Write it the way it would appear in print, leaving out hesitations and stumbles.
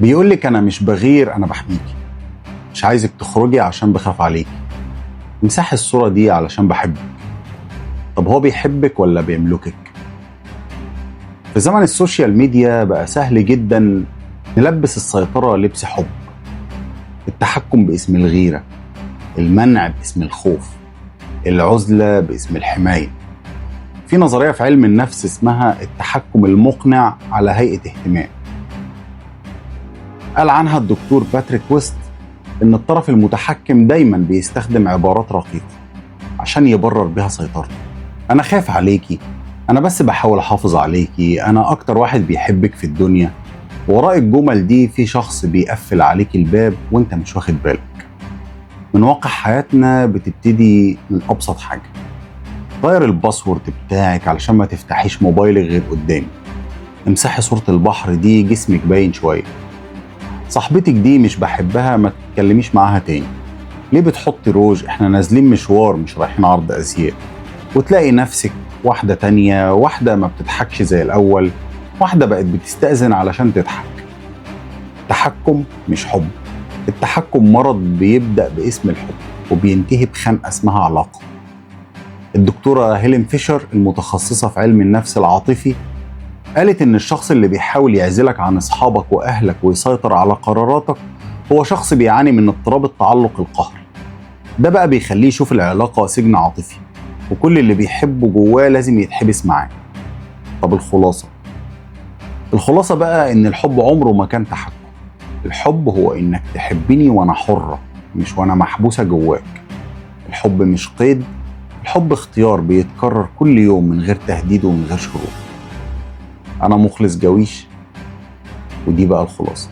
بيقولك أنا مش بغير، أنا بحميكي، مش عايزك تخرجي عشان بخاف عليكي، امسحي الصورة دي علشان بحبك. طب هو بيحبك ولا بيملكك؟ في زمن ال social media بقى سهل جدا نلبس السيطرة لبس حب، التحكم باسم الغيرة، المنع باسم الخوف، العزلة باسم الحماية. في نظرية في علم النفس اسمها التحكم المقنع على هيئة اهتمام، قال عنها الدكتور باتريك ويست إن الطرف المتحكم دايما بيستخدم عبارات رقيقة عشان يبرر بها سيطرته. أنا خايف عليكي، أنا بس بحاول أحافظ عليكي، أنا أكتر واحد بيحبك في الدنيا. وراء الجمل دي في شخص بيقفل عليك الباب وانت مش واخد بالك. من واقع حياتنا بتبتدي من أبسط حاجة، غير ال password بتاعك علشان ما تفتحيش موبايلك غير قدامي، امسحي صورة البحر دي جسمك باين شوية، صاحبتك دي مش بحبها ما تتكلميش معاها تاني، ليه بتحطي روج، احنا نازلين مشوار مش رايحين عرض ازياء. وتلاقي نفسك واحدة تانية، واحدة ما بتضحكش زي الأول، واحدة بقت بتستأذن علشان تضحك. التحكم مش حب، التحكم مرض بيبدأ باسم الحب وبينتهي بخنقة اسمها علاقة. الدكتورة هيلين فيشر المتخصصة في علم النفس العاطفي قالت إن الشخص اللي بيحاول يعزلك عن أصحابك وأهلك ويسيطر على قراراتك هو شخص بيعاني من اضطراب التعلق القهري. ده بقى بيخليه يشوف العلاقة سجن عاطفي، وكل اللي بيحبه جواه لازم يتحبس معاه. طب الخلاصة؟ الخلاصة بقى إن الحب عمره ما كان تحكم. الحب هو إنك تحبني وأنا حرة، مش وأنا محبوسة جواك. الحب مش قيد، الحب اختيار بيتكرر كل يوم من غير تهديد ومن غير شروط. أنا مخلص جويش، ودي بقى الخلاصة.